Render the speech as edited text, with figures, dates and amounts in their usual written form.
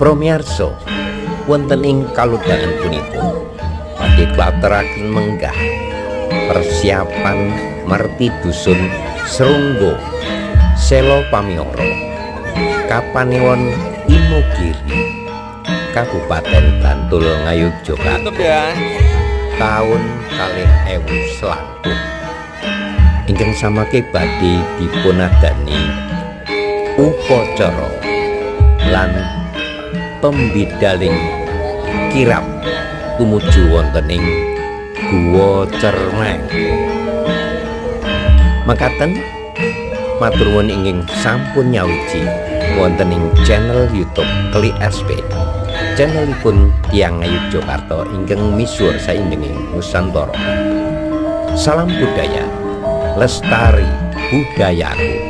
Promiyarsa, wonten ing kalodhangan punika badhe klateraken menggah persiapan merti dusun Srunggo, Selo Pamiara, Kapanewon Imogiri, Kabupaten Bantul, Ngayogyakarta Tutup ya. Taun 2000 selangkung ingkang samangke badhe dipunadani upacara lan pembidaling kirab tumuju wonten ing Guwa Cermeng. Makaten, matur nuwun ingkang sampun nyawiji wonten ing channel YouTube Keli SP. Channelipun tiyang Ngayogyakarta ingkang misuwur saindenging Nusantara. Salam budaya, lestari budayaku.